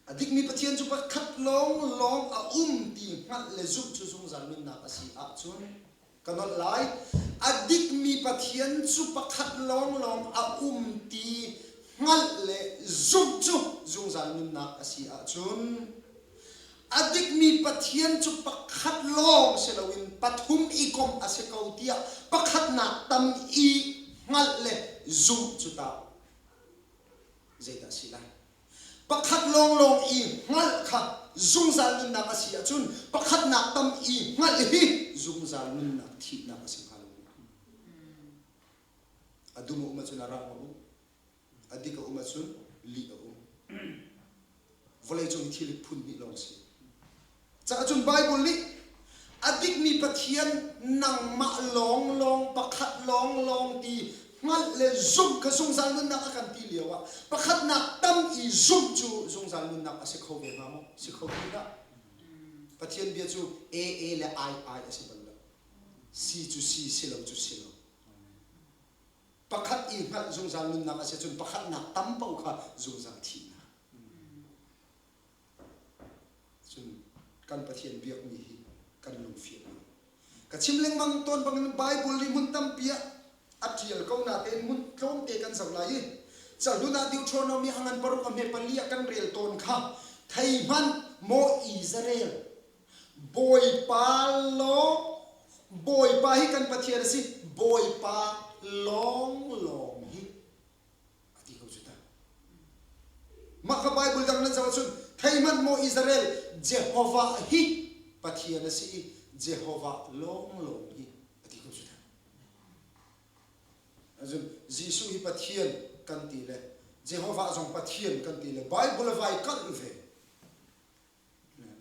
A dikmi Pathian cu pakhat lawnglawng a um ti hngalh le zumh cu zungzal nunnak a si ahcun ka nolh lai. A dikmi Pathian cu pakhat lawnglawng a um ti hngalh le zumh cu zungzal nunnak a si ahcun a dikmi Pathian cu pakhat lawng si loin pathum i komh a si ko tiah pakhatnak tam i hngalh le zumh cu tah zeidah a si lai? Pakhat lawnglawng i hngalh kha zungzal nunnak a si ahcun pakhatnak tam i hngalh hi zungzal nunnak thihnak a si hnga lo. A dum a um ahcun a rang a um. A dik a um ahcun lih a um. Vawleicung hi thil phun hnih lawng a si. Caah cun Baibal nih a dikmi Pathian nangmah lawnglawng pakhat lawnglawng ti hngalh le zumh kha zungzal nunnak a kan ti lio ah pakhatnak tam i zumh cu zungzal nunnak a si kho ve hnga maw? Si kho ti dah. Pathian bia cu A A le I I a si bal lo. Si cu si, si lo cu si lo. Pakhat i hngalh zungzal nunnak a si cun pakhatnak tam paoh kha zungzal thihnak. Cun kan Pathian biakmi hi kan lungfim lo. Ka chim lengmang tawn bangin Bible nih hmun tampi ah a ṭial ko natein hmun tlawmte kan zoh lai i cahlun ah Deuteronomy a ngan paruk a hme pali ah kan rel tawn kha thei hmanh maw Israel Bawipa lawng Bawipa hi kan Pathian a si Bawipa lawnglawng hi a ti ko cu ta. Mah kha Bible dang nan zoh ahcun thei hmanh maw Israel Jehovah hi Pathian a si i Jehovah lawnglawng hi a ti ko cu ta. Azun Jesuh hi Pathian kan ti le Jehovah zong Pathian kan ti le Bible a vai kalh ve.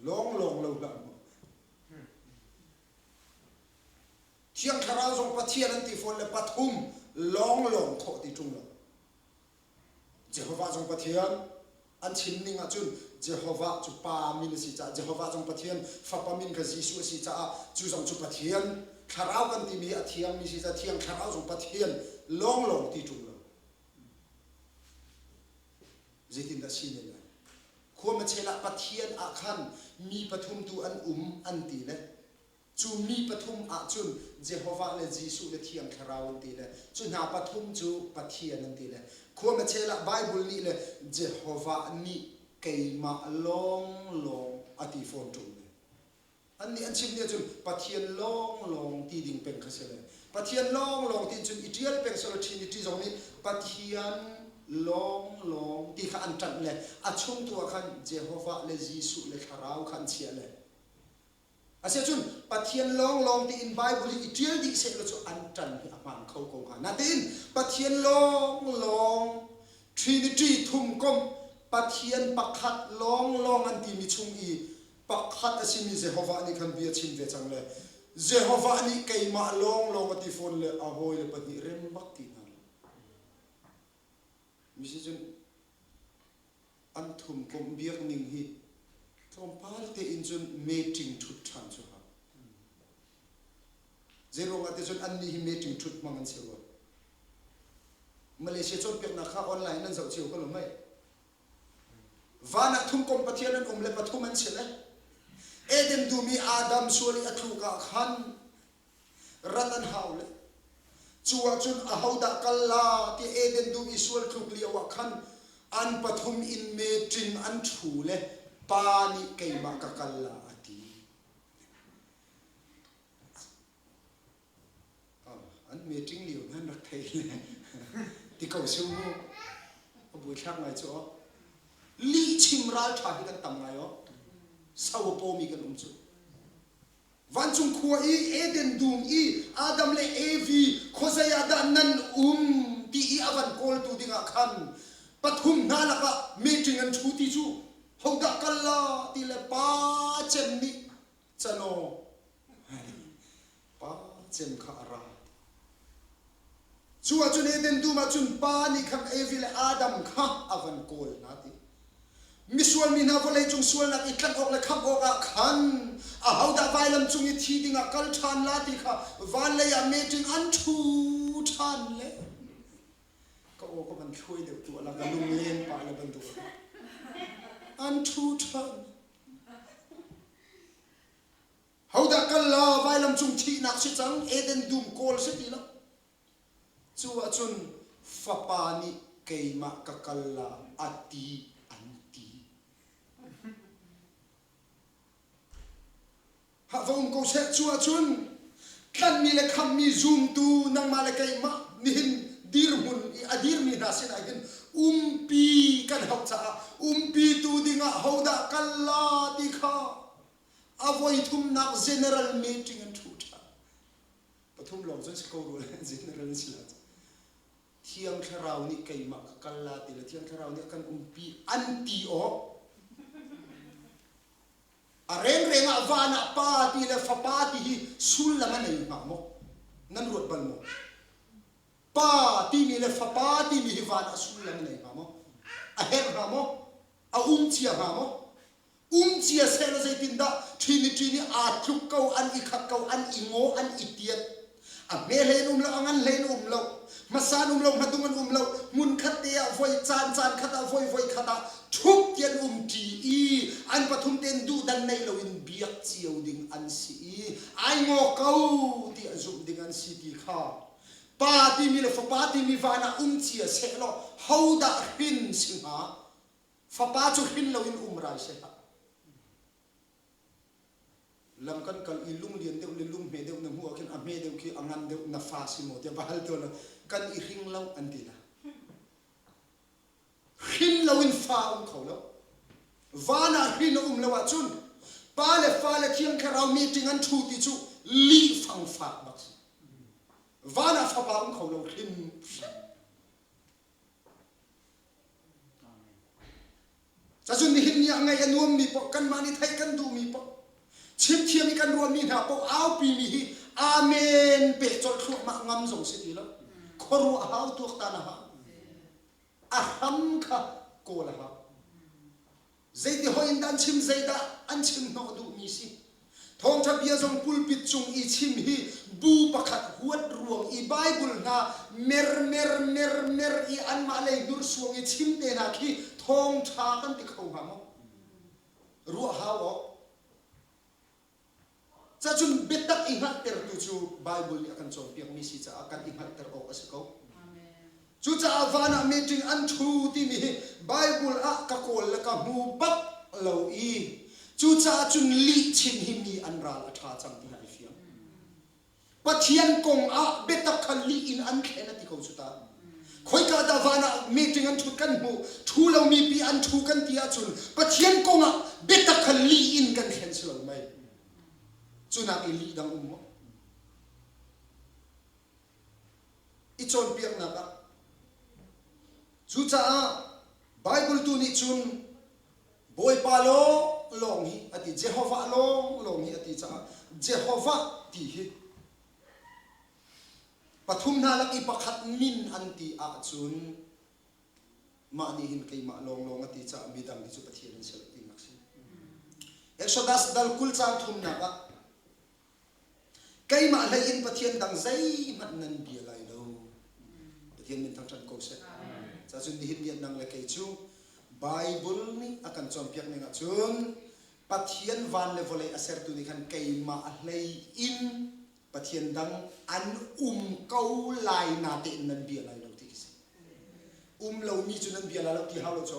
Lawnglawng lo hlah mu. Thiang Thlarau zong Pathian an ti fawn le pathum lawnglawng khawh ti ṭung lo. Jehovah zong Pathian an chim ning ahcun Jehovah cu Pa min a si caah Jehovah zong Pathian Fapa min kha Jesuh a si caah cu zong cu Pathian Thlarau kan timi a thiangmi si caah Thiang Thlarau zong Pathian lawnglawng ti ṭung lo. Zeitindah si ne lai? Khua machel ah Pathian ah khan mi pathum tu an um an ti le Cu mi pathum ahcun Jehovah le Jesuh le Thiang Thlarau an ti le cu hna pathum cu Pathian an ti le khua machel ah Bible nih le Jehovah nih keimah lawnglawng a ti fawn ṭung le annih an chim nih ahcun Pathian lawnglawng ti ding peng kha si le Pathian lawnglawng ti cun i ṭial peng selaw Trinity zong nih Pathian lawnglawng ti kha an ṭanh le a chung tu ah khan Jehovah le Jesuh le Thlarau kha an chiah le Asiahcun Pathian lawnglawng tiin Bible hi i ṭial dih sehlaw cu an ṭan hi a hmaan kho ko hnga. Natein Pathian lawnglawng Trinity thumkomh Pathian pakhat lawnglawng an timi chung i pakhat a simi Jehovah nih khan bia chim ve cang le Jehovah nih keimah lawnglawng a ti fawn le a hawile pahnih rem bak ti hna lo. Misi cun an thumkomh biak ning hi tlawmpal tein cun meeting ṭhut ṭhan cu hau. Zeiruangah ti cun annih hi meeting ṭhut hmang an si rua. Malaysia cawnpiaknak kha online nan zoh cio ko lo mei? Van ah thumkomh Pathian an um le pathum an si le Eden dum i Adam sual i a tluk ah khan rat an hau le cu ahcun ahodah kal la ti Eden dum i sual tluk lio ah khan an pathum in meṭing an ṭhu le pa nih keimah ka kal la a ti. An meeting lio nan rak thei le ti ko su mu a buaithlak ngai cu aw lih chim ral ṭha hi kan tam ngai aw so a pawmi kan um cu Vancung khua i Eden dum i Adam le Evi khuazei ah dah nan um ti i a van kawltu dingah khan pathum hna lakah meeting an ṭhu ti cu hodah kal la ti le pa cem nih canaw pa cem kha a ra. Cu ahcun Eden dum ahcun pa nih khan Evi le Adam kha a van kawl hna ti. Misual mi hna vawleicung sualnak i tlanh awk le khamh awkah khan ahodah vailam cung i thi dingah kal ṭhan la ti kha van lei ah meṭing an ṭhu ṭhan le ka aw ka van thluai deuh tu ala ka lunglen pah le bantuk an. An ṭhu ṭhan. Hodah kal la vailam cung thihnak si cang Eden dum kawl si ti lo. Cu ahcun fapa nih keimah ka kal la a ti an ti. Ha va um ko seh cu ahcun tlanhmi le khamhmi zumtu nangmah le keimah nihin dirhmun i a dirmi hna sinah hin umpi kan hauh caah umpitu dingah hodah kal la ti kha a voi thumnak general meeting an ṭhu ṭhan. Pathum lawng cun si ko rua general an si la. Thiang Thlarau nih keimah ka kal la ti le Thiang Thlarau nih a kan umpi an ti awk A rengreng ah van ah pa ti le fapa ti hi sullam a nei hnga maw? Nan ruat bal maw? Pa timi le fapa timi hi van ah sullam a nei hnga maw? A herh hnga maw? A um cia hnga maw? Um cia sehlaw zeitindah ṭhini ṭini aa tluk ko, an i khat ko, an i ngaw, an i tiat. A hme hlei an um lo, a ngan hlei an um lo, hmasa an um lo, hmatung an um lo, hmunkhat te ah voi caan caan khat ah voi voi khat ah ṭhup ti an um ṭi i an pathum tein duhdan nei loin biak cio ding an si i ai ngaw ko tiah zumh ding an si ti kha pa timi le fapa timi van ah um cia sehlaw hodah hrin si hnga? Fapa cu hrin loin um rai seh hlah. Lam kan kal i lung lian deuh le lung hme deuh na hmuh ah khin a hme deuh khi a ngan deuh na fa si maw tiah va hal tuan kan i hring lo an ti la. Hrin lo in fa um kho lo. Van ah hrin a um lo ahcun pa le fa le thiang thlarau meeting an ṭhu ti cu lih fangfak bak si. Van ah fapa um kho lo hrim hrim. Cacun nihin ni ah ngaih a nuammi paoh kanmah nih theih kan duhmi paoh chimthiam i kan ruahmi hna paoh aupimi hi amen pek colh thluahmah ngam zong si ti lo. Khuaruah a hau tuaktan a hau. A hram kha kawl a hau. Zeiti hoi in dah an chim, zeidah an chim hnawh duhmi si. Thawngṭha bia zong pulpit cung i chim hi bu pakhat huat ruang i Baibal hna mer mer mer mer i anmah lei hnursuang i chim te hna khi thawngṭha kan ti kho hnga maw? Ruah hau awk. Cacun biatak i hngalhtertu cu Baibal nih a kan cawnpiakmi si caah kan i hngalhter awk a si ko. Cucaah van ah meeting an ṭhu timi hi Baibal ah ka kawl le ka hmu bak lo i cucaah cun lihchim hi mi an ral a ṭha cang ti ai fiang. Pathian kong ah biatak kha lih in an thlen a ti ko cu ta. Khoika dah van ah meeting an ṭhut kan hmuh, ṭhu lomi pi an ṭhu kan ti ahcun Pathian kong ah biatak kha lih in kan thlen si lo mei. Cunak i lih dang um maw? I cawnpiaknak ah. Cucaah Bible tu nih cun Bawipa lawng lawng hi a ti, Jehovah lawng lawng hi a ti caah Jehovah ti hi pathum hna lak i pakhat min an ti ahcun mah nih hin keimah lawnglawng a ti caah midang hi cu Pathian an si lo tinak si. Exodus dal 20 caang thumnak ah keimah hlei in Pathian dang zeihmanh nan bia lai lo. Pathian min thangṭhat ko seh. Cacun nihin ni nang le kei cu Bible nih a kan cawnpiak ning ahcun Pathian van le vawlei a sertu nih khan keimah a hlei in Pathian dang an um ko lai natein nan bia lai lo ti khi si. Um lomi cu nan bia lai lo ti hau lo cu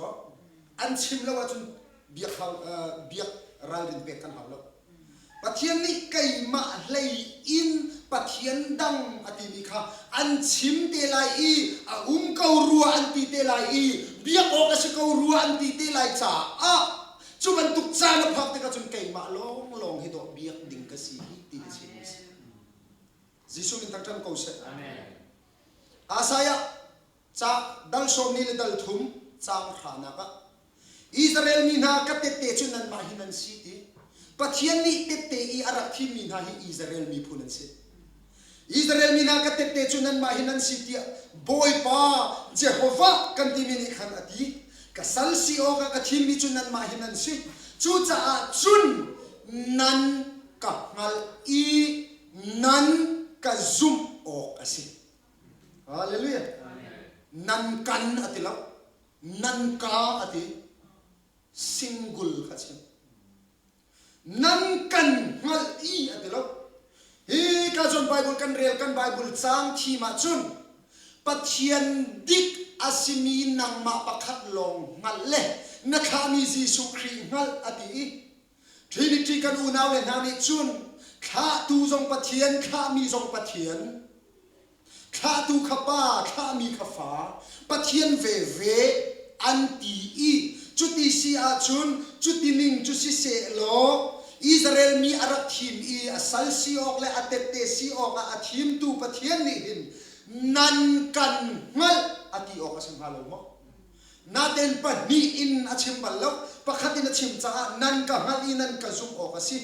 an chim lo ahcun biak hau biak ralrin pek kan hau lo. Pathian nih keimah hlei in Pathian dang a timi kha an chim te lai i a um ko rua an ti te lai i biak awk a si ko rua an ti te lai caah cu bantuk caan a phak tikah cun keimah lawnglawng hi dawh biak ding ka si hi ti na chim a si. Jesuh min thangṭhat ko seh. Isaiah ca dal sawm ni le dal thum caang hranak ah Israel mi hna ka tette cu nanmah hi nan si ti Pathian nih tette i a rak thimmi hna hi Israel miphun an si. Israel mi hna ka tette cu nanmah hi nan si tiah Bawipa Jehovah kan timi nih khan a ti. Ka sal si awkah ka thimmi cu nanmah hi nan si. Cucaah cun nan ka hngalh i nan ka zumh awk a si. Hallelujah. Nan kan a ti lo. Nan ka a ti. Single kha chim. Nan kan hngalh i a ti lo. Hi ka cun Bible kan rel kan Bible caang thim ahcun Pathian dik a simi nangmah pakhat lawng hngalh le na thlahmi Jesuh Khrih hngalh a ti i Trinity kan unau le hna nih cun thlahtu zong Pathian, thlahmi zong Pathian, thlahtu kha Pa, thlahmi kha Fa, Pathian veve an ti i cuti si ahcun cuti ning cu siseh law Israel mi a rak thim i a sal si awk le a tette si awkah a thimtu Pathian nih hin nan kan hngalh a ti awk a si hnga lo maw? Natein pahnih in a chim bal lo, pakhat in a chim caah nan ka hngalh i nan ka zumh awk a si.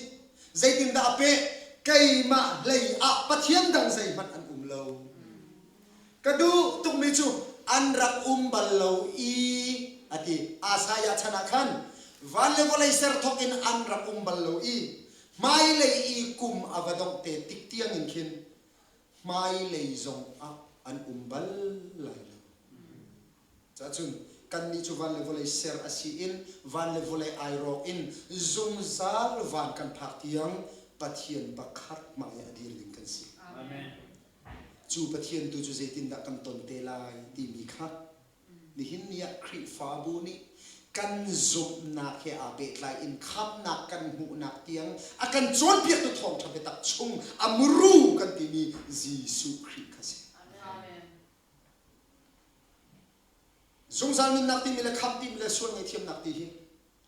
Zeitindah a peh? Keimah hlei ah Pathian dang zeihmanh an um lo. Ka duh tukmi cu an rak um bal lo i a ti. Isaiah chan ah khan van le vawlei ser thawk in an rak um bal lo i hmailei i kum a va dongh te tik tiang in khin hmailei zong ah an um bal lai lo. Cacun kannih cu van le vawlei ser a si in van le vawlei ai rawk in zungzal van kan phak tiang Pathian pakhat hmai ah a dir ding kan si. Amen. Cu Pathian tu cu zeitindah kan ton te lai timi kha nihin ni ah Khrihfabu nih kan zumhnak he aa pehtlai in khamhnak kan hmuhnak tiang a kan cawnpiaktu thawngṭha biatak chung a muru kan timi Jesuh Khrih kha si. Amen. Zungzal nunnak timi le khamh timi le sual ngaihthiamnak ti hi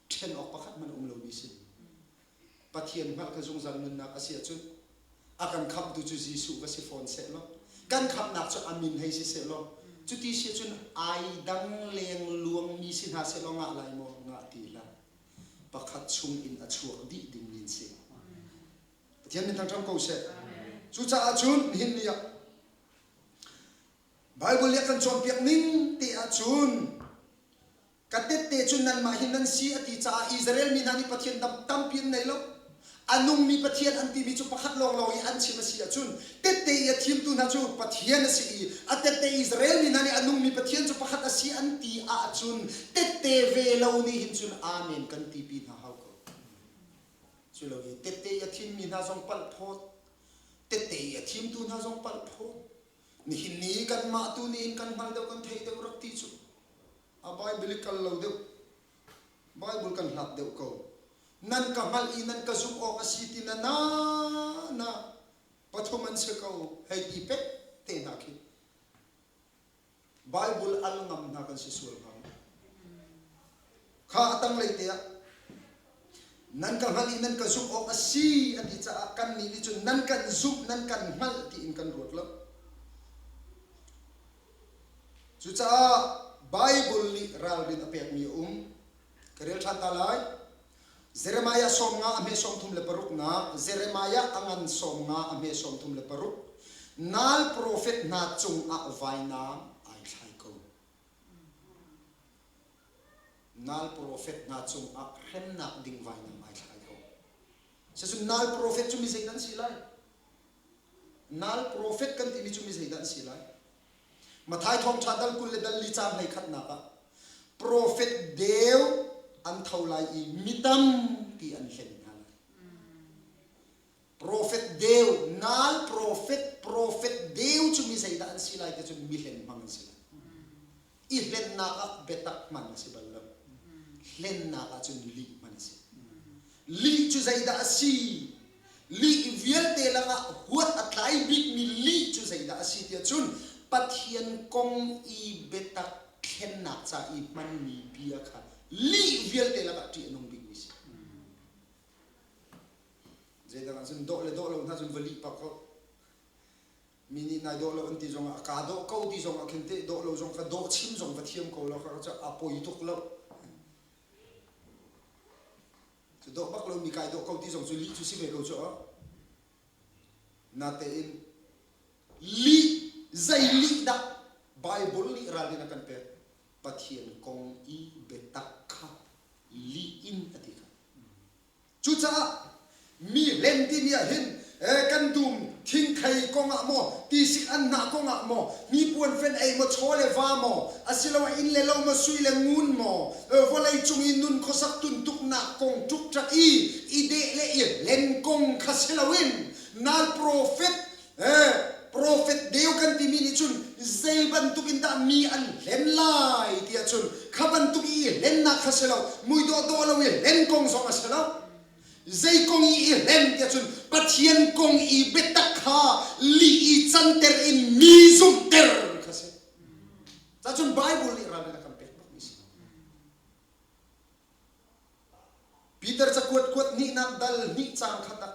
ṭhen awk pakhat hmanh a um lomi si. Pathian hngalh kha zungzal nunnak a si ahcun a kan khamhtu cu Jesuh va si fawn seh law kan khamhnak cu a min hei si seh law cuti si ahcun ai dang leng luangmi si hna seh law ngah lai maw ngah ti hlah pakhat chung in a chuak dih dingmi an si. Pathian min thangṭhat ko seh. Cucaah cun nihin ni ah Baibal nih a kan cawnpiak ning te ahcun ka tette cu nanmah hi nan si a ti caah Israel mi hna nih Pathian tampi an nei lo. A nungmi Pathian an timi cu pakhat lawnglawng i an chim a si ahcun tette i a thimtu hna cu Pathian a si i a tette Israel mi hna nih a nungmi Pathian cu pakhat a si an ti ahcun tette ve lo nih hin cun amen kan tipi hna hau ko. Cu lo i tette i a thimmi hna zong palh phawt tette i a thimtu hna zong palh phawt. Nihin ni kanmah tu nih hin kan hngal deuh kan theih deuh rak ti cu a Bible i kal lo deuh Bible kan hlat deuh ko nan ka hngalh i nan ka zumh awk a si ti na na na pathum an si ko hei ti pek te hna khi Bible al ngam hna kan si sual hnga maw? Kha a tanglei te ah nan ka hngalh i nan ka zumh awk a si a ti caah kannih nih cun nan kan zumh nan kan hngalh tiin kan ruat lo. Cucaah Bible nih ralrin a pekmi a um. Ka rel ṭhan ta lai. Jeremiah 50 a hme 36nak, Jeremiah a ngan 50 a hme 36, nal profet hna cungah vainam ai thlai ko. Nal profet hna cungah hremnak ding vainam ai thlai ko. Sicun nal profet cu mi zeidah an si lai? Nal profet kan timi cu mi zeidah an si lai? Matthai thawngṭha dal 20 le dal li caang hleikhatnak ah profet deu an tho lai i mi tampi an hlen hna lai. Profet deu, nal profet, profet deu cu mi zeidah an si lai ti cun mi hlen hmang an si lai. I hlennak ah biatak hman a si bal lo. Hlennak ah cun lih hman a si. Lih cu zeidah a si? Lih vialte lakah huat a tlai bikmi lih cu zeidah a si tiah cun Pathian kong i biatak thlennak ca i hmanmi bia kha lih vialte lakah ṭih a nung bikmi si. Zeidang ah cun dawh le dawh lo hna cun va lih pak ko. Mi nih nai dawh lo an ti zongah a kaa dawh ko ti zongah khin teh dawh lo zong kha dawh chim zong va thiam ko lo kha a poi tuk lo. Cu dawh bak lomi kai dawh ko ti zong cu lih cu si ve ko cu aw. Natein lih zei lih dah Bible nih ralrin a kan pek Pathian kong i biatak kha lih in a ti kha. Cucaah mi hlen timi ah hin kan dum thingthei kong ah maw tisik anhnah kong ah maw mi. puan fen ei maw chaw le va maw asiloah inn le lo maw sui le ngun maw vawlei cung i nun khuasak tuntuknak kong ṭukṭak i i deh le i hlen kong kha si loin nal profet profet deu kan timi nih cun zei bantuk in dah mi an hlen lai tiah cun kha bantuk i hlennak kha si lo mui dawhdawh lo i hlen kong zong a si lo. Zei kong i i hlen tiah cun Pathian kong i biatak kha lih i canter in mi zumhter kha si. Cacun Bible nih ralrin a kan pek bakmi si. Peter cakuat kuat hnihnak dal hnih caang khat ah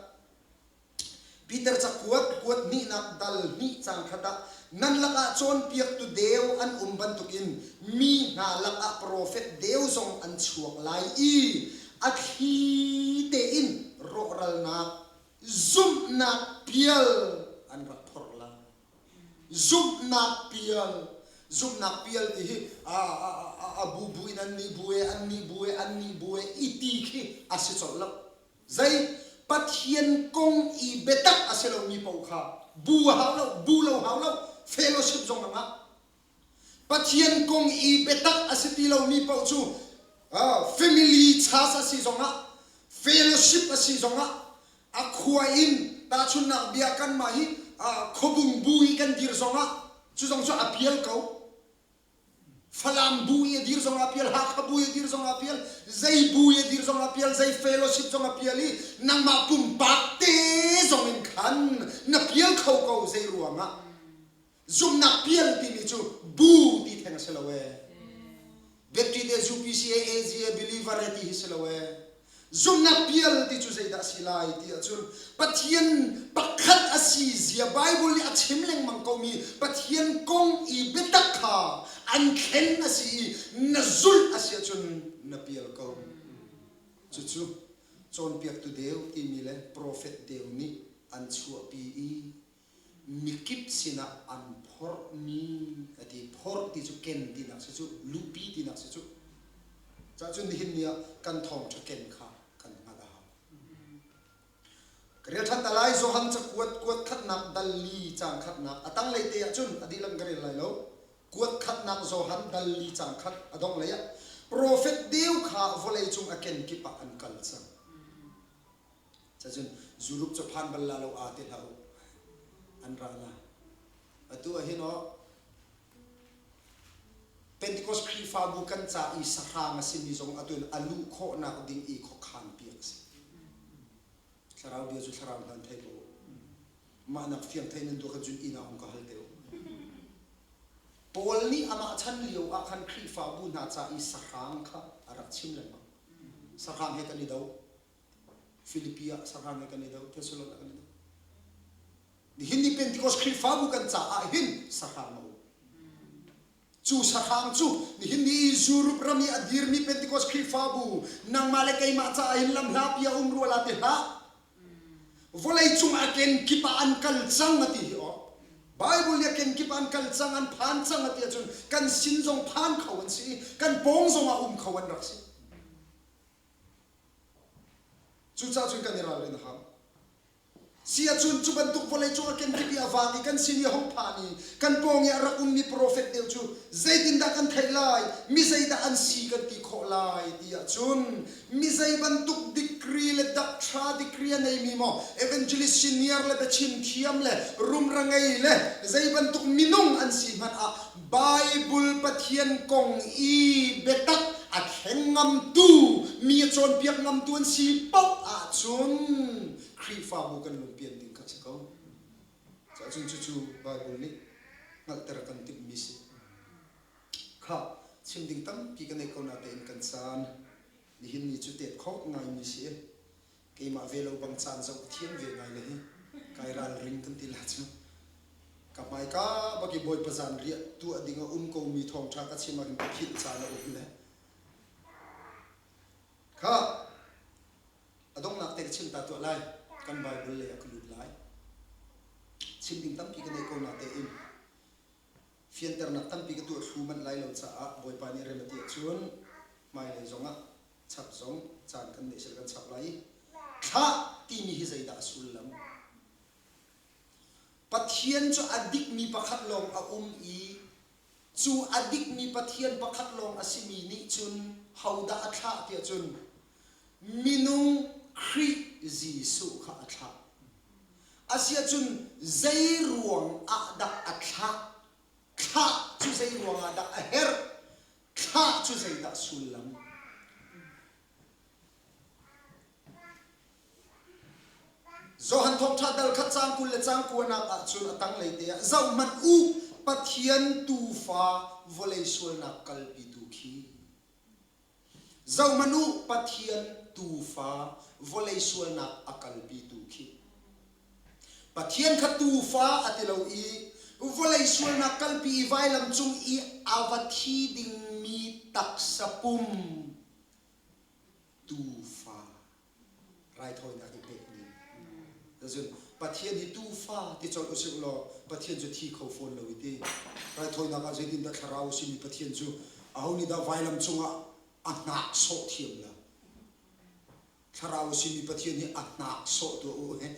Peter cakuat kuat hnihnak dal hnih caang khat ah nan lakah cawnpiaktu deu an um bantukin mi hna lakah profet deu zong an chuak lai i a thli tein rawhralnak zumhnak pial an rak phorh lai. Zumhnak pial zumhnak pial ti hi a a bu bu in an nih bu e an nih bu e an nih bu e i ti khi a si colh lo. Zei Pathian kong i biatak a si lomi paoh kha bu a hau lo, bu lo hau lo, fellowship zong a ngah. Pathian kong i biatak a si ti lomi paoh cu family church a si zongah, fellowship a si zongah, a khua in tahchunhnak bia kanmah hi khuabung bu i kan dir zongah cu zong cu a pial ko. Falam bu i a dir zong ah pial, Hakha bu i a dir zong ah pial, zei bu i a dir zong ah pial, zei fellowship zong ah pial i nangmah pumpak te zong in khan na pial kho ko zei ruangah zumhnak pial timi cu bu ti theng a si lo ee. Baptist e UPC e AG e believer e ti hi si lo ee. Zumhnak pial ti cu zeidah a si lai ti ahcun Pathian pakhat a si zia Bible nih a chim lengmang komi Pathian kong i biatak kha an thlen a si i na zulh a si ahcun na pial ko. Cucu cawnpiaktu deu timi le profet deu nih an chuahpi i mikip sinah an phorhmi a ti. Phorh ti cu ken tinak si cu, luhpi tinak si cu. Cahcun nihin ni ah kan thawngṭha ken kha kan hngalh a hau. Ka rel ṭhan ta lai Johan cakuat kuat khatnak dal li caang khatnak a tanglei te ah cun a dihlak ka rel lai lo. Kuat khatnak Johan dal li caang khat a dongh lei ah profet deu kha vawlei cung a kenkip ah an kal cang. Cacun Europe cu phan bal la lo aa ti hlah u. An ra la. Atu ah hin aw Pentecost Khrihfabu kan ca i sahrang a simi zong atu in a luh khawhnak ding i khuakhan piak a si. Thlarau bia cu thlarau hna an thei ko. Mah nak fiang thei nan duh khan cun inn ah hung ka hal te u. Paul nih amah chan lio ah khan Khrihfabu hna ca i sahrang kha a rak chim lengmang. Sahrang he kan i do. Filipi ah sahrang he kan i do, Thessalon ah kan i do. Nihin ni Pentecost Khrihfabu kan caah hin sahrang a um. Cu sahrang cu nihin ni Europe ram i a dirmi Pentecost Khrihfabu nangmah le keimah caah hin lamhlapi a um rua la ti hlah. Vawlei cung a kenkip ah an kal cang a ti hi aw. Bible nih a kenkip ah an kal cang, an phan cang a ti ahcun kan sin zong phan kho an si i kan pawng zong ah um kho an rak si. Cucaah cun kan i ralrin a hau. Si ahcun cu bantuk vawleicung a kenkip i a vang i kan sin i a hung phan i kan pawng i a rak ummi profet deuh cu zeitindah kan theih lai, mi zeidah an si kan ti khawh lai ti ahcun mi zei bantuk degree le doctor degree a neimi maw evangelist senior le biachim thiam le rumra ngei le zei bantuk minung an si hmanh ah Bible Pathian kong i biatak a thleng ngamtu, mi a cawnpiak ngamtu an si paoh ahcun Khrihfabu kan lungpian ding kha si ko. Cahcun cucu Bible nih hngalhter a kan timhmi si. Kha chim ding tampi ka neih ko natein kan caan nihin ni cu tet khawh ngaimi si. Keimah ve lo bang caan zoh ka thiam ve ngai le hi kai ralring kan ti la cu. Ka hmaika bak i Bawipa zan riah tuah ding a um komi thawngṭha ka chim ahhin ka philh caan a um le. Kha a donghnak te ka chim ta tuah lai. Kan Bible lei ah ka lut lai. Chim ding tampi ka neih ko na tein fianternak tampi ka tuah thlu manh lai lo caah Bawipa nih rem a ti ahcun hmailei zongah chap zong caan kan neih sel kan chap lai i thlah timi hi zeidah a sullam? Pathian cu a dikmi pakhat lawng a um i cu a dikmi Pathian pakhat lawng a simi nih cun hodah a thlah tiah cun minung Khrih Jesuh kha a thlah. Asiahcun zei ruang ah dah a thlah? Thlah cu zei ruang ah dah a herh? Thlah cu zeidah sullam? Johan Thawngṭha dal khat caang 20 le caang kuanak ahcun a tanglei te ah zohhmanh u Pathian tuufa vawlei sualnak kalpitu khi. Zohhmanh u Pathian tuufa vawlei sualnak a kalpitu khi. Pathian kha tuufa a ti lo i vawlei sualnak kalpi i vailam cung i a va thi dingmi taksa pum tuufa raithawinak i pek ning. Cun Pathian hi tuufa ti colh usih law Pathian cu thi kho fawn lo i ti. Raithawinak ah zeitindah thlarau a simi Pathian cu aho nih dah vailam cungah a hnak sawh thiam la? Thlarau a simi Pathian hi a hnak sawh tuah u he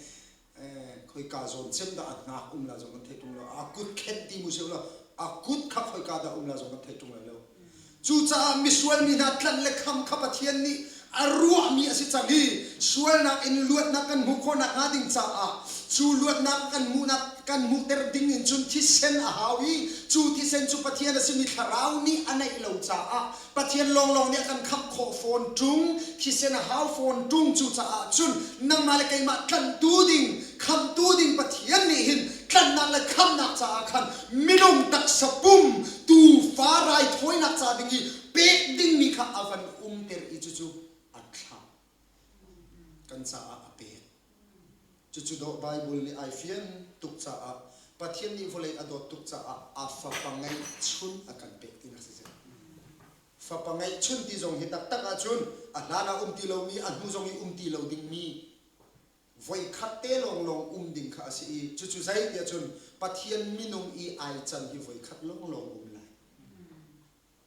khoika zawn cem dah a hnak um la zong kan theih ṭung lo. A kut khenh ti mu sih law a kut kha khoika dah um la zong kan theih ṭung lai lo. Cucaah misual mi hna tlanh le kham kha Pathian nih a ruahmi a si cang i sualnak in luatnak kan hmuh khawh nakhnga ding caah cu luatnak kan hmuhnak kan hmuhter ding in cun thisen a hau i cu thisen cu Pathian a simi Thlarau nih a neih lo caah Pathian lawnglawng nih a kan khamh khawh fawn ṭung, thisen a hau fawn ṭung. Cucaah cun nangmah le keimah tlanhtu ding, khamhtu ding Pathian nih hin tlanhnak le khamhnak caah khan minung taksa pum tuufa raithawinak ca ding i pek dingmi kha a van umter i cucu a thlah. Kan caah a pek. Cucu dawh Baibal nih ai fian tuk caah Pathian nih vawlei a dawt tuk caah a fapa ngeihchun a kan pek tinak si. Fapa ngeihchun ti zong hi taktak ahcun a hlan ah um ti lomi, a hnu zong i um ti lo dingmi voikhat te lawnglawng um ding kha a si i cucu zei tiah cun Pathian minung i ai can hi voikhat lawnglawng um lai.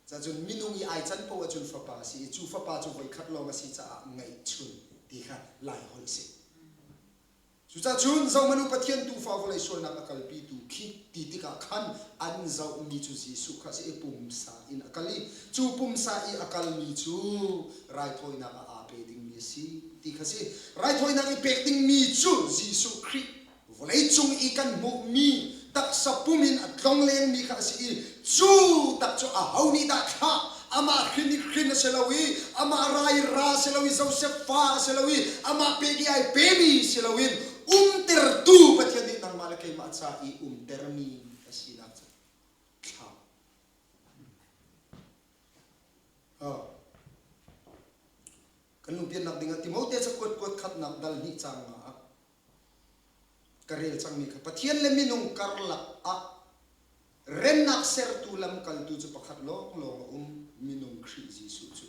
Cacun minung i ai can paoh ahcun fapa a si i cu fapa cu voikhat lawng a si caah ngeihchun ti kha Lai holh a si. Cucaah cun zohhmanh u Pathian tuufa vawlei sualnak a kalpitu khi ti tikah khan an zohmi cu Jesuh kha a si i pumsa in a kal i cu pumsa i a kalmi cu raithawinak ah aa pe dingmi a si ti kha a si. Raithawinak i pek dingmi cu Jesuh Khrih vawleicung i kan hmuhmi taksa pum in a tlonglengmi kha a si i cu tak cu aho nih dah thlah amah hrin i hrin a si lo i amah ra i ra a si lo i Josef fa a si lo i amah pek i ai pemi si loin umtertu Pathian nih nangmah le keimah ca i umtermi a sinak cu thla. Oh. Kan lungpiannak dingah Timote cakuat kuat khatnak dal hnih cang nga ah ka rel cangmi kha Pathian le minung karlak ah remnak sertu lamkaltu cu pakhat lawnglawng a um minung Khrih Jesuh cu.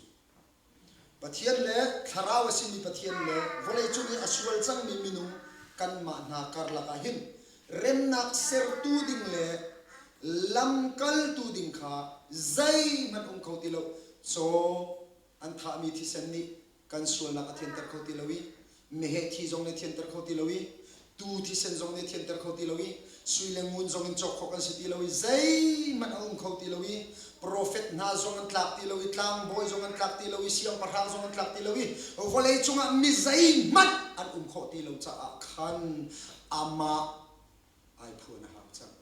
Pathian le thlarau a simi Pathian le vawleicung i a sual cangmi minung kanmah hna karlak ah hin remnak sertu ding le lamkaltu ding kha zeihmanh um kho ti lo caw an thahmi thisen nih kan sualnak a thianter kho ti lo i meheh thi zong nih thianter kho ti lo i tuu thisen zong nih thianter kho ti lo i sui le ngun zong in cawk khawh kan si ti lo i zeihmanh a um kho ti lo i profet hna zong an tlak ti lo i tlangbawi zong an tlak ti lo i siangpahrang zong an tlak ti lo i vawlei cungah mi zeihmanh an um khawh ti lo caah khan amah ai phuan a hau cang.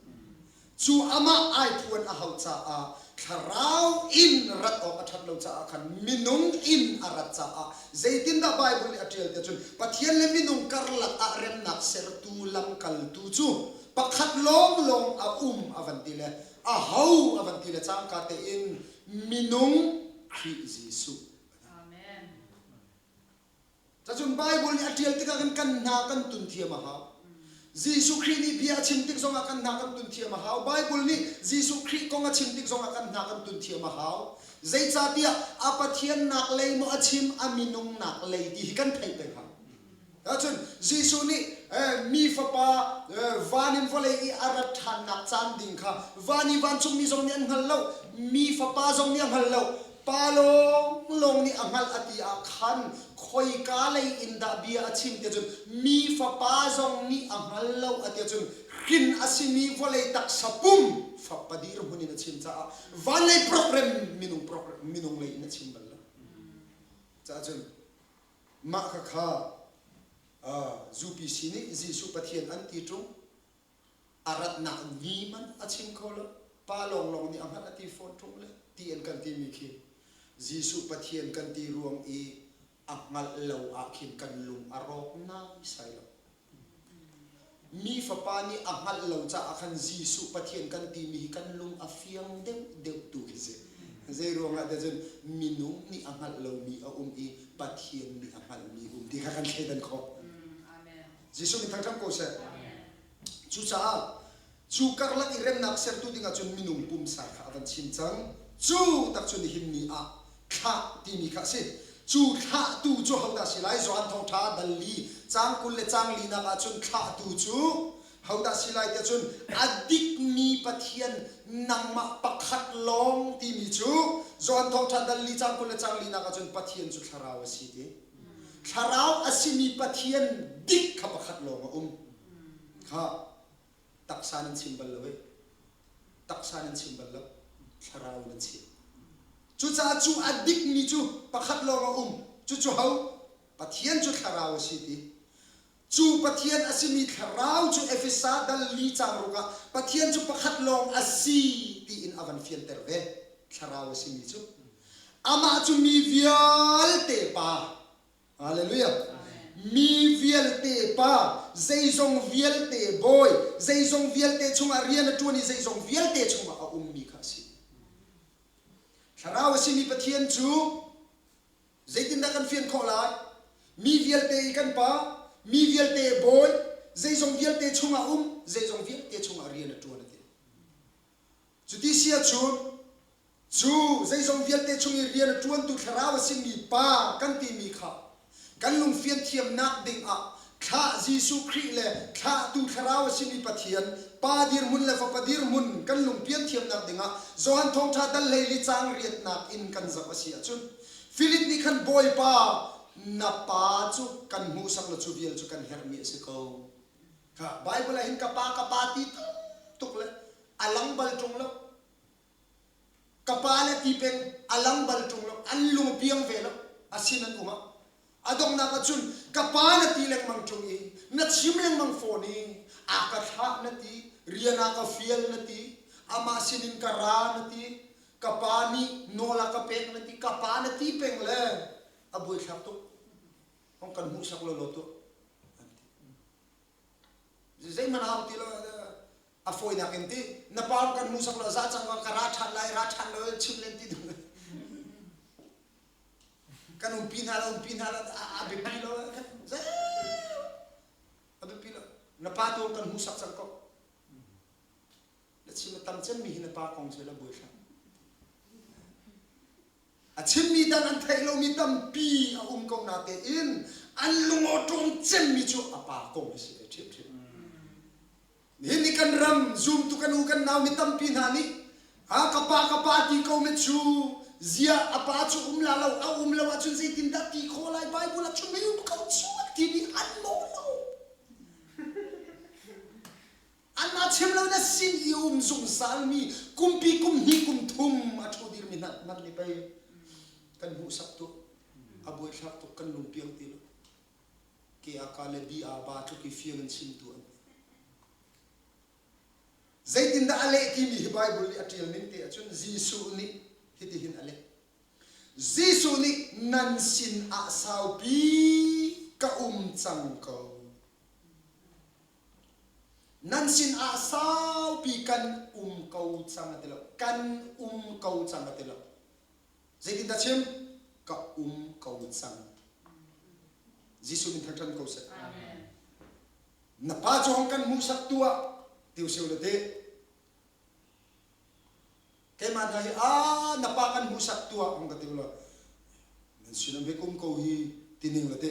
Cu amah ai phuan a hau caah thlarau in rat awk a ṭhat lo caah khan minung in a rat caah zeitindah Baibal nih a ṭial tiah cun Pathian le minung karlak ah remnak sertu lamkaltu cu pakhat lawnglawng a um a van ti le a ho a van ti le cangka tein minung Khrih Jesuh. Amen. Cacun Baibal nih a ṭial tikah khan kan hna kan tun thiam a hau. Jesuh Khrih nih bia a chim tik zongah kan hna kan tun thiam a hau. Baibal nih Jesuh Khrih kong a chim tik zongah kan hna kan tun thiam a hau. Zeicahtiah a Pathiannak lei maw a chim, a minungnak lei ti hi kan theih peng hau. Ahcun Jesuh nih mi fapa van in vawlei i a rat ṭhannak caan ding kha van i vancungmi zong nih an hngal lo, mi fapa zong nih a hngal lo. Pa lawnglawng nih a hngalh a ti ah khan khoika lei in dah bia a chim tiah cun mi fapa zong nih a hngal lo a ti ahcun. Hrin a simi vawlei taksa pum fapa dirhmun in a chim caah van lei program minung program minung lei in a chim bal lo. Caah cun mah kha kha UPC nih Jesuh Pathian an ti ṭung a ratnak ni man a chim kho lo pa lawnglawng nih a hngalh a ti fawn ṭung le ti an kan timi khi Jesuh Pathian kan ti ruang i a hngalh lo ah khin kan lung a rawk naisai lo. Mi Fapa nih a hngalh lo caah khan Jesuh Pathian kan timi hi kan lung a fiang deuhdeuh tu khi si. Zei ruangah dah cun minung nih a hngalh lomi a um i Pathian nih a hngalhmi um ti kha kan thleidan khawh. Jesuh min thangṭhat ko seh. Cucaah cu karlak i remnak sertu dingah cun minung pumsa kha a van chim cang. Cu tak cu nihin ni ah thlah timi kha a si. Cu thlahtu cu hodah si lai? Johan Thawngṭha dal li caang 20 le caang linak ah cun thlahtu cu hodah si lai tiah cun a dikmi Pathian nangmah pakhat lawng timi cu Johan Thawngṭha dal li caang 20 le caang linak ah cun Pathian cu thlarau a si ti. Thlarau a simi Pathian dik kha pakhat lawng a um. Kha taksa nan chim bal lo eh. Taksa nan chim bal lo. Thlarau nan chim. Cucaah cu a dikmi cu pakhat lawng a um. Cucu ho? Pathian cu thlarau a si ti. Cu Pathian a simi thlarau cu Efesa dal li caang ruk ah Pathian cu pakhat lawng a si tiin a van fianter ve. Thlarau a simi cu. Amah cu mi vialte Pa Hallelujah. Mi vialte Pa, zeizong vialte Bawi, zeizong vialte chungah rian a ṭuan i zeizong vialte chungah a ummi kha a si. Thlarau a simi Pathian cu zeitindah kan fian khawh lai? Mi vialte i kan Pa, mi vialte Bawi, zeizong vialte chungah um, zeizong vialte chungah rian a ṭuan a ti. Cuti si ahcun cu zeizong vialte chung i rian a ṭuantu thlarau a simi Pa kan timi kha kan lungfian thiamnak dingah thlah Jesuh Khrih le thlahtu thlarau a simi Pathian Pa dirhmun le Fapa dirhmun kan lungpian thiamnak dingah Johan Thawngṭha dal 14 caang riatnak in kan zoh a si ahcun Filip nih khan Bawipa na Pa cu kan hmuhsak law cu vial cu kan herhmi a si ko. Kha Bible ah hin ka pa ka pa ti tam tuk le a lang bal ṭung lo. Ka pa le ti peng a lang bal ṭung lo. An lung piang ve lo. A sin an um ah. A donghnak ah cun ka pa na ti lengmang ṭung i na chim lengmang fawn i a ka thlah na ti, rian a ka fial na ti, amah sinin ka ra na ti, ka pa nih nawl a ka pek na ti, ka pa na ti peng le a buaithlak tuk. Hong kan hmuhsak law law tuah. An ti. Zeihmanh hau ti lo a fawinak in ti na pa kan hmuhsak lo za cang ka ra ṭhan lai ra ṭhan lo chim len ti duh kan umpi hna lo umpi hna lo a biapi lo a biapi lo na pa tu kan hmuhsak cang ko na chim a tam cemmi hi na pa kong se la buai hlah A chimmi dang an theih lomi tampi a um ko natein an lungawṭawm cemmi cu a pa kong a si ve ṭhiamṭhiam. Nihin ni kan ram zumtu kan u kan nau mi tampi hna nih a ka pa ka pa ti ko mi cu ziah a pa cu um la lo a um lo ahcun zeitindah ti khawh lai Bible ah cun mei um ko cu an timi an mawh lo. Anmah chim lo na sin i um zungzalmi kumpi kum hnih kum thum a ṭhu dirmi hna hmanh nih pei kan hmuhsak tuk a buaithlak tuk kan lungpiang ti lo ke a ka le bi a ba tluk i fiang in chimtu an zeitindah a leh timi hi Bible nih a ṭial ning te ahcun Jesuh nih hitihin a leh Jesuh nih nan sin ah saupi ka um cang ko Nan sinah saupi kan um ko cang a ti lo. Kan um ko cang a ti lo. Zeitindah chim? Ka um ko cang. Jesuh min thangṭhat ko seh. Na pa cu hong kan hmuhsak tuah ti usih la ti. Keimah hna hi aa na pa kan hmuhsak tuah hong ka ti lo. Nan sinam he kum ko hi tining la ti.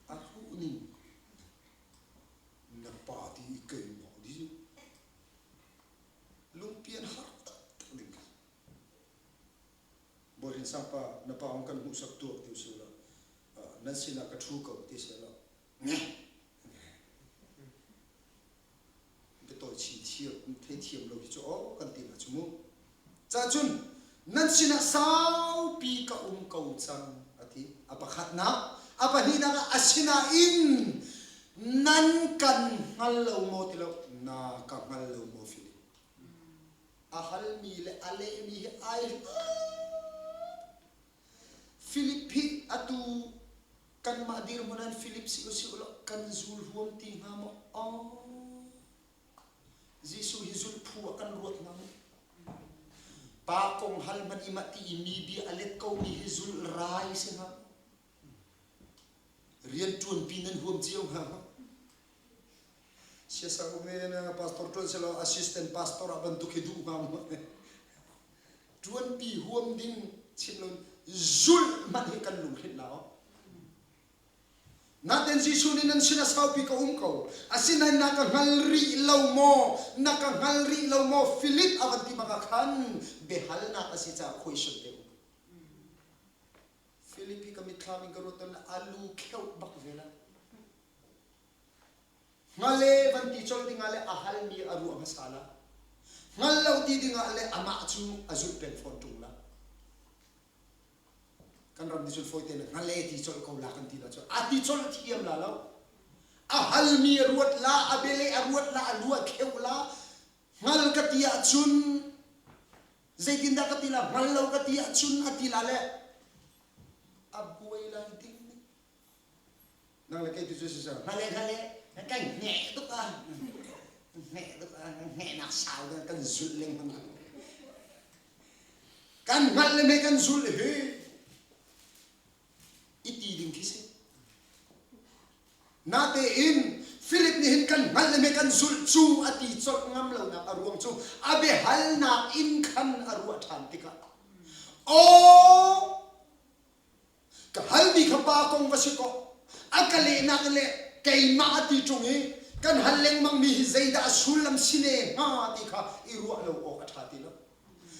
A hruh ning na pa ti i keimah di lungpian har taktak ding kha Bawi Sangpa na pa hong kan hmuhsak tuah ti usih law nan sinah ka ṭhu ko ti seh law nge. thiam theithiam lo hi cu aw kan ti hna cu mu. Cahcun nan sinah saupi ka um ko cang a ti. A pakhatnak, a pahnihnak ah asinain nan kan hngal lo maw ti lo, na ka hngal lo maw Filip? A halmi le a lehmi hi ai Filip hi atu kanmah dirhmun ah Filip si usih ulaw kan zul huam ti hnga maw? Aw. Jesuh hi zulh phu ah kan ruat hnga maw? Pa kong hal hmanh i mah ti i mi bia a let komi hi zulh rai si hnga maw? Rian ṭuanpi nan huam cio hnga maw? Siasal um in pastor ṭuan selaw assistant pastor ah bantuk hi duh hnga maw? Ṭuanpi huam ding chim lo zulh hmanh hi kan lunghrinh la aw. Natin Jesuh nih nan sinah saupi ka um ko. Asinain na ka hngal rih lo maw? Na ka hngal rih lo maw? Philip a van ti bak ah khan biahalnak a si caah question te um. Philip hi ka mitthlam in ka ruat tawn a lu kheuh bak ve la. Hngal e van ti colh dingah le a halmi a ruah hmasa la. Hngal lo ti dingah le amah cu a zulh peng fawn ṭung la. Kan ram nih cun fawi tein hngal e ti colh ko la kan ti la cu a ti colh thiam la lo. A halmi a ruat la, a bele a ruat la, a lu a kheuh la. Hngal ka ti ahcun zeitindah ka ti la, hngal lo ka ti ahcun a ti la le a buai lai ding. Nang le kei tu cu si hngal e hngal e kan hngeh tuk ah hngeh tuk ah hngehnak sau dah kan zulh lengmang kan hngalh le me kan zulh hi i ti ding khi si natein Philip nih hin kan hngalh le me kan zulh cu a ti colh ngam lonak a ruang cu a biahalnak in khan a ruah ṭhan tikah aw Ka halmi kha pa kong va si kaw a ka lehnak le keimah a ti ṭung i kan hal lengmangmi hi zeidah a sullam si ne hnga ti kha i ruah lo awk a ṭha ti lo.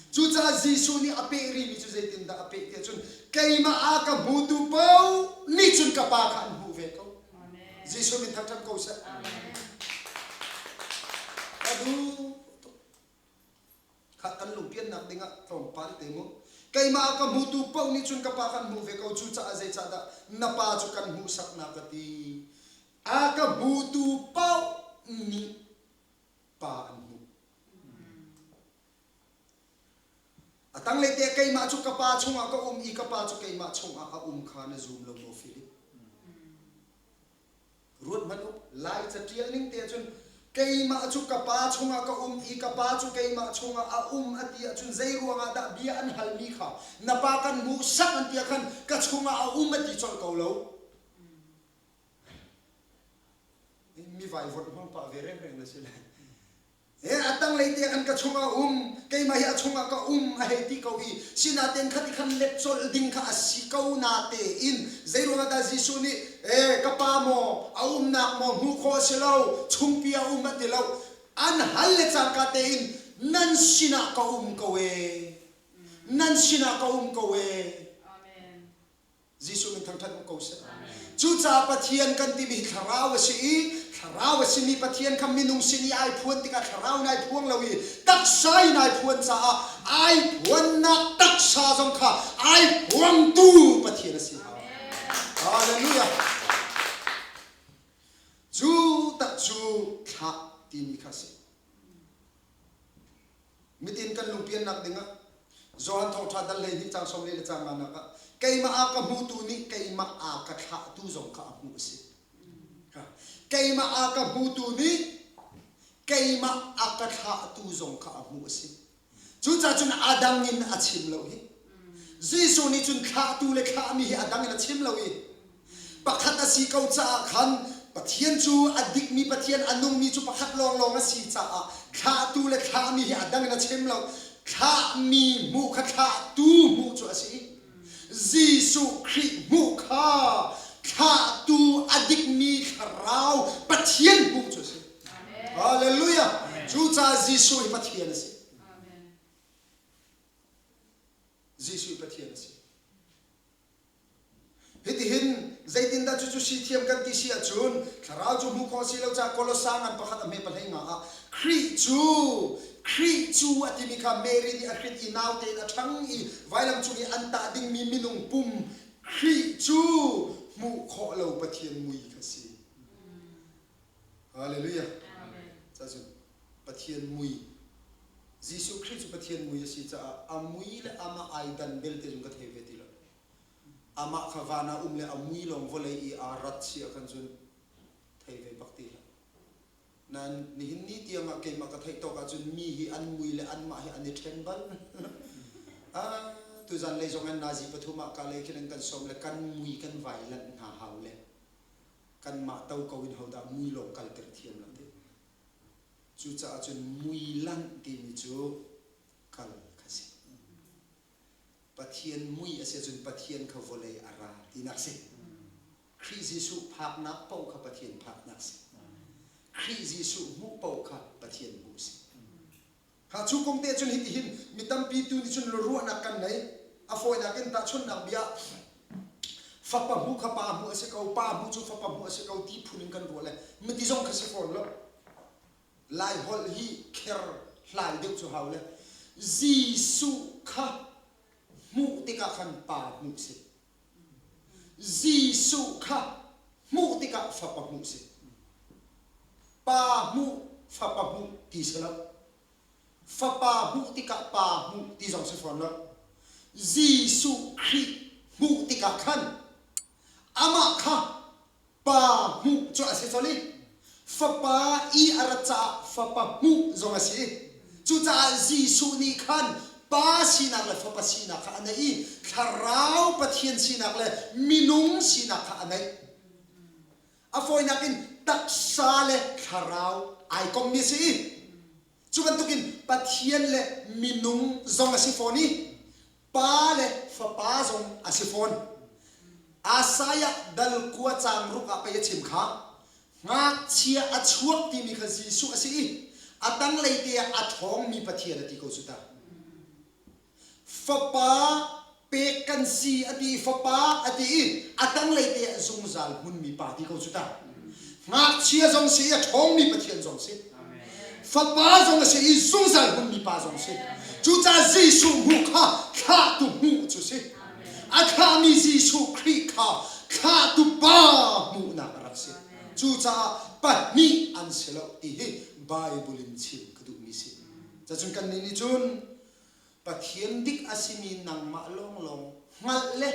Cucaah Jesuh nih a peh rihmi cu zeitindah a peh tiah cun keimah a ka hmutu paoh nih cun ka Pa kha an hmuh ve ko. Jesuh min thangṭhat ko seh. Ka duh tuk. Khah kan lungpiannak dingah tlawmpal te mu. Keimah a ka hmutu paoh nih cun ka pa kan hmuh ve ko cucaah zeicahdah na pa cu kan hmuhsak na ka ti. A ka hmutu paoh nih pa an hmuh. A tanglei te keimah cu ka pa chungah ka um i ka pa cu keimah chungah a um kha na zum lo maw Philip? Ruat hmanh u, Lai catial ning te ahcun keimah cu ka pa chungah ka um i ka pa cu keimah chungah a um a ti ahcun zei ruangah dah bia an halmi kha na pa kan hmuhsak an ti ah khan ka chungah a um a ti colh ko lo. Mi vaivawt hmang pah ve rengreng na si le. He a tanglei te khan ka chungah um, keimah hi a chungah ka um a hei ti ko i sinaten kha ti khan let colh ding kha a si ko natein zeiruangah dah Jesuh nih e ka pa maw a umnak maw hmuh khawh a si lo chungpi a um a ti lo an hal le cangka tein nan sinah ka um ko e nan sinah ka um ko e Jesuh min thangṭhat um ko seh. Cucaah Pathian kan timi hi thlarau a si i thlarau a simi Pathian kha minung sin i ai phuan tikah thlarau in ai phuang lo i taksa in ai phuan caah ai phuannak taksa zong kha ai phuangtu Pathian a si. Hallelujah. Cu tak cu thlah timi kha a si. Mitin kan lungpiannak dingah Johan Thawngṭha dal 12 caang 14 le caang nganak ah keimah a ka hmutu nih keimah a ka thlahtu zong kha a hmuh a si. Keimah a ka hmutu nih keimah a ka thlahtu zong kha a hmuh a si. Cucaah cun a dang in a chim lo hi. Jesuh nih cun thlahtu le thlahmi hi a dang in a chim lo i Pakhat a si ko caah khan Pathian cu a dikmi Pathian, a nungmi cu pakhat lawnglawng a si caah thlahtu le thlahmi hi a dang in a chim lo. Thlahmi hmuh kha thlahtu hmuh cu a si. Jesuh Khrih hmuh kha thlahtu a dikmi thlarau Pathian hmuh cu a si. Hallelujah! Cucaah Jesuh hi Pathian a si. Jesuh hi Pathian a si. Hitihin zeitindah cucu si thiam kan ti si ahcun thlarau cu hmuh khawh a si lo caah Kolosa ngan pakhat a hme pahlei nga ah. Khrih cu Khrih cu a timi kha Mary nih a hrin i naute in a ṭhang i vailam cung i an tah dingmi minung pum Khrih cu hmuh khawh lo Pathian mui kha si. Hallelujah. Cacun Pathian mui Jesuh Khrih cu Pathian mui a si caah a mui le amah ai dan belte zong ka thei ve ti lo. Amah kha van ah um le a mui lawng vawlei i aa rat si ahkhan cun thei ve bak ti hlah. Nain nihin ni tiangah keimah ka theih tawk ahcun mi hi an mui le anmah hi an i ṭhen bal. ah, tuzan lei zong in nazi pathum ah ka lei khin an kan sawm le kan mui kan vai lanh hna hau le kanmah to ko in hodah mui lawng kalter thiam lo ti. Cucaah cun mui lanh timi cu kal kha si. Pathian mui a si ahcun Pathian kha vawlei a ra tinak si. Khrih Jesuh phaknak paoh kha Pathian phaknak si. Khrih Jesuh hmuh paoh kha Pathian hmuh si. Ha cu kong te cun hitihin mi tampi tu nih cun ruahnak kan nei. A fawinak in tahchunhnak bia fapa hmuh kha pa hmuh a si ko, pa hmuh cu fapa hmuh a si ko ti phun in kan ruah le miti zong kha si fawn lo. Lai holh hi kher hlai deuh cu hau le Jesuh kha hmuh tikah khan pa hmuh si. Jesuh kha hmuh tikah fapa hmuh si. Pa hmuh, fapa hmuh ti si lo. Fapa hmuh tikah pa hmuh ti zong si fawn lo. Jesuh Khrih hmuh tikah khan amah kha Pa hmuh cu a si colh i Fapa i a rat caah Fapa hmuh zong a si. Cucaah Jesuh nih khan Pa sinak le Fapa sinak kha a neih i Thlarau Pathian sinak le minung sinak kha a neih. A fawinak in taksa le thlarau ai kommi a si i cu bantukin Pathian le minung zong a si fawn i Pa le Fapa zong a si fawn. Isaiah dal kua caang ruk ah pei a chim kha. Ngakchia a chuak timi kha Jesuh a si i a tanglei te ah a ṭhawngmi Pathian a ti ko cu ta. Fapa pek kan si a ti i Fapa a ti i a tanglei te ah zungzal hmunmi Pa ti ko cu ta. Ngakchia zong si i a ṭhawngmi Pathian zong si. Fapa zong a si i zungzal hmunmi Pa zong si. Cucaah Jesuh hmuh kha thlahtu hmuh cu si. A thlahmi Jesuh Khrih kha thlahtu Pa hmuhnak a rak si. Cucaah pahnih an si lo ti hi Bible in chim ka duhmi si. Cacun kannih nih cun Pathian dik a simi nangmah lawnglawng hngalh le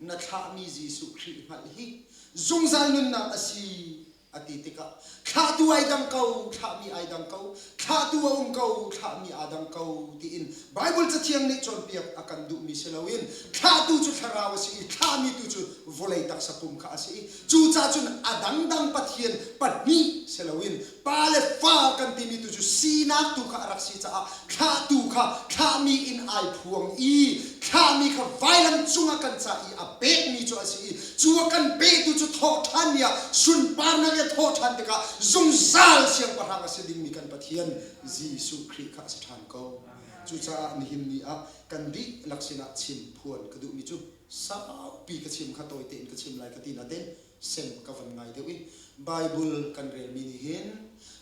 na thlahmi Jesuh Khrih hngalh hi zungzal nunnak a si a ti tikah thlahtu ai dang ko, thlahmi ai dang ko, thlahtu a um ko, thlahmi aa dang ko tiin Bible Cathiang nih cawnpiak a kan duhmi si loin thlahtu cu thlarau a si i thlahmi tu cu vawlei taksa pum kha a si i cucaah cun a dangdang Pathian pahnih si loin Pa le fa kan timi tu cu sinak tu kha a rak si caah thlahtu kha thlahmi in ai phuang i thlahmi kha vailam cungah kan ca i a pekmi cu a si i cu a kan petu cu thawhṭhan ni ah sunparnak i a thawhṭhan tikah zungzal siangpahrang a si dingmi kan Pathian Jesuh Khrih kha a si ṭhan ko. Cucaah nihin ni ah kan dihlak sinah chim phuan ka duhmi cu saupi ka chim kha tawi tein ka chim lai ka ti nain sem ka van ngai deuh i Bible kan relmi nih hin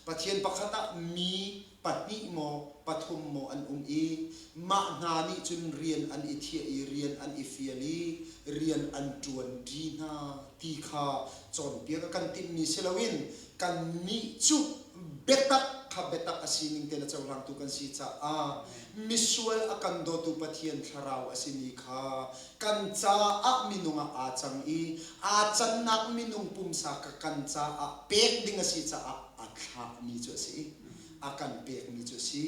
Pathian pakhat ah mi pahnih maw pathum maw an um i mah hna nih cun rian an i thiah i rian an i fial i rian an ṭuan ṭi hna ti kha cawnpiak a kan timhmi si loin kannih cu biatak kha biatak a sining tein a cohlangtu kan si caah misual a kan dawtu Pathian thlarau a simi kha kan caah minung ah aa cang i aa cannak minung pumsa ka kan caah pek ding a si caah a thlahmi cu a si i a kan pekmi cu a si.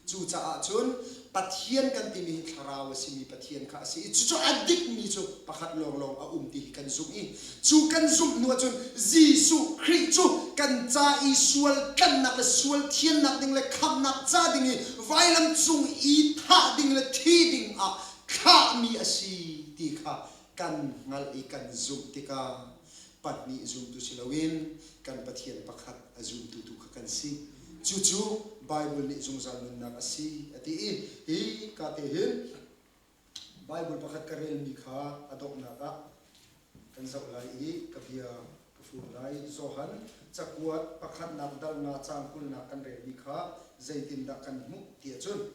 Cucaah cun Pathian kan timi hi thlarau a simi Pathian kha a si i cucu a dikmi cu pakhat lawnglawng a um ti hi kan zumh i cu kan zumh hnu ahcun Jesuh Khrih cu kan ca i sual tlanhnak le sual thiannak ding le khamhnak ca ding i vailam cung i thah ding le thi ding ah thlahmi a si ti kha kan hngalh i kan zumh tikah pahnih zumtu si loin kan Pathian pakhat a zumtu tu kha kan si. Cucu Bible nih zungzal nunnak a si a ti i hi ka te hin Bible pakhat ka relmi kha a donghnak ah kan zoh lai i ka bia. Ka fun lai. Johan cakuat pakhatnak dal nga caang kulnak kan relmi kha zeitindah kan hmuh ti ahcun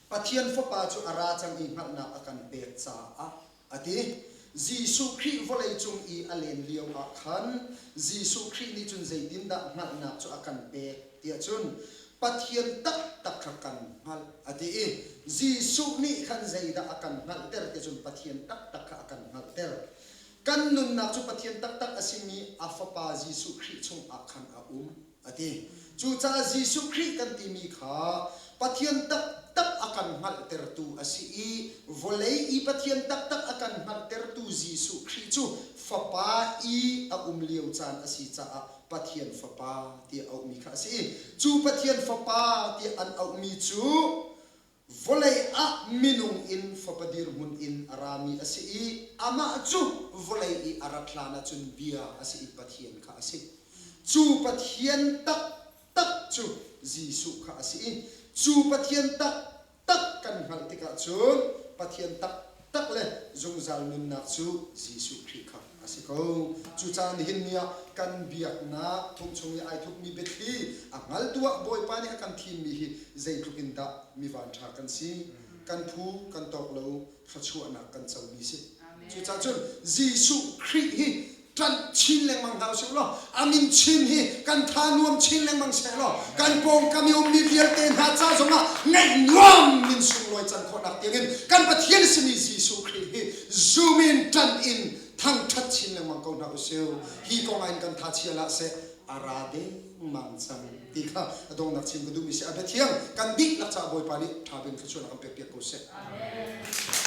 Pathian Fapa cu a ra cang i hngalhnak a kan pek caah a ti. Jesuh Khrih vawleicung i a len lio ah khan Jesuh Khrih nih cun zeitindah hngalhnak cu a kan pek tiah cun Pathian taktak kha kan hngalh a ti i Jesuh nih khan zeidah a kan hngalhter ti cun Pathian taktak kha a kan hngalhter. Kan nunnak cu Pathian taktak a simi a Fapa Jesuh Khrih chungah khan a um a ti. Cucaah Jesuh Khrih kan timi kha Pathian taktak a kan hngalhtertu a si i vawlei i Pathian taktak a kan hngalhtertu Jesuh Khrih cu Fapa i a um lio caan a si caah Pathian Fapa tiah auhmi kha a si i cu Pathian Fapa tiah an auhmi cu Vawlei ah minung in fapa dirhmun in a rami a si i amah cu vawlei i a rat hlan ahcun bia a si i Pathian kha a si. Cu Pathian taktak cu Jesuh kha a si i cu Pathian taktak kan hngalh tikah cun Pathian taktak le zungzal nunnak cu Jesuh Khrih kha a si ko. Cucaah nihin ni ah kan biaknak phung chung i ai thupmi biathli a hngaltu ah Bawipa nih a kan thimmi hi zeitluk in dah mi vanṭha kan si. Kan phu kan tawk lo thluachuahnak kan comi si. Cucaah cun Jesuh Khrih hi ṭanh chin lengmang hna usih law a min chin hi kan tha nuam chin lengmang seh law kan pawngkam i ummi vialte hna ca zongah ngaih nuam min sunglawi can khawhnak tiangin kan Pathian simi Jesuh Khrih hi zum in ṭanh in thangṭhat chin lengmang ko hna usih. Hi kong ah hin kan tha chia hlah seh a ra dengmang cang ti kha a donghnak chim ka duhmi si. A biathiang kan dihlak caah Bawipa nih ṭha bik thluachuahnak kan pekpiak ko seh. Amen.